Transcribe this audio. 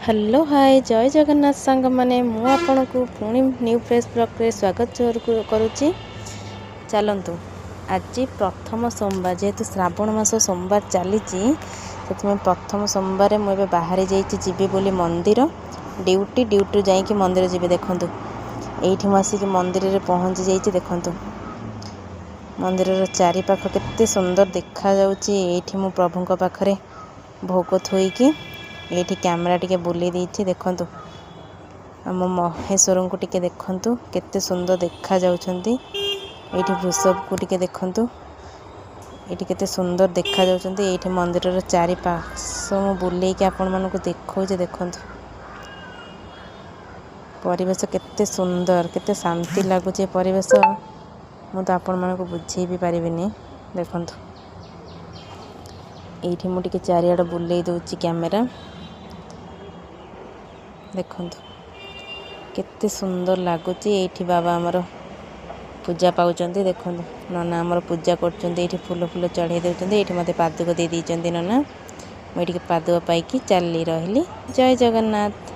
Hello, ହାଏ, ଜୟ ଜଗନ୍ନାଥ ସାଙ୍ଗମାନେ। ମୁଁ ଆପଣଙ୍କୁ ପୁଣି ନ୍ୟୁ ଫ୍ରେଶ୍ ବ୍ଲଗ୍ରେ ସ୍ୱାଗତ କରୁଛି। ଚାଲନ୍ତୁ, ଆଜି ପ୍ରଥମ ସୋମବାର। ଯେହେତୁ ଶ୍ରାବଣ ମାସ ସୋମବାର ଚାଲିଛି, ସେଥିପାଇଁ ପ୍ରଥମ ସୋମବାରରେ ମୁଁ ଏବେ ବାହାରି ଯାଇଛି ଯିବି ବୋଲି ମନ୍ଦିର। ଡ୍ୟୁଟିରୁ ଯାଇକି ମନ୍ଦିର ଯିବି। ଦେଖନ୍ତୁ, ଏଇଠି ମୁଁ ଆସିକି ମନ୍ଦିରରେ ପହଞ୍ଚି ଯାଇଛି। ଦେଖନ୍ତୁ, ମନ୍ଦିରର ଚାରିପାଖ କେତେ ସୁନ୍ଦର ଦେଖାଯାଉଛି। ଏଇଠି ମୁଁ ପ୍ରଭୁଙ୍କ ପାଖରେ ଭୋଗ ଥୋଇକି ଏଇଠି କ୍ୟାମେରା ଟିକେ ବୁଲେଇ ଦେଇଛି। ଦେଖନ୍ତୁ, ଆମ ମହେଶ୍ୱରଙ୍କୁ ଟିକେ ଦେଖନ୍ତୁ, କେତେ ସୁନ୍ଦର ଦେଖାଯାଉଛନ୍ତି। ଏଇଠି ବୃଷଭକୁ ଟିକେ ଦେଖନ୍ତୁ, ଏଇଠି କେତେ ସୁନ୍ଦର ଦେଖାଯାଉଛନ୍ତି। ଏଇଠି ମନ୍ଦିରର ଚାରିପାର୍ଶ୍ୱ ମୁଁ ବୁଲେଇକି ଆପଣମାନଙ୍କୁ ଦେଖାଉଛି। ଦେଖନ୍ତୁ, ପରିବେଶ କେତେ ସୁନ୍ଦର, କେତେ ଶାନ୍ତି ଲାଗୁଛି ଏ ପରିବେଶ। ମୁଁ ତ ଆପଣମାନଙ୍କୁ ବୁଝେଇ ବି ପାରିବିନି। ଦେଖନ୍ତୁ, ଏଇଠି ମୁଁ ଟିକେ ଚାରିଆଡ଼େ ବୁଲେଇ ଦେଉଛି କ୍ୟାମେରା। ଦେଖନ୍ତୁ, କେତେ ସୁନ୍ଦର ଲାଗୁଛି। ଏଇଠି ବାବା ଆମର ପୂଜା ପାଉଛନ୍ତି। ଦେଖନ୍ତୁ, ନନା ଆମର ପୂଜା କରୁଛନ୍ତି। ଏଇଠି ଫୁଲ ଫୁଲ ଚଢ଼େଇ ଦେଉଛନ୍ତି। ଏଇଠି ମୋତେ ପାଦୁକ ଦେଇ ଦେଇଛନ୍ତି ନନା। ମୁଁ ଏଇଠିକି ପାଦୁକ ପାଇକି ଚାଲି ରହିଲି। ଜୟ ଜଗନ୍ନାଥ।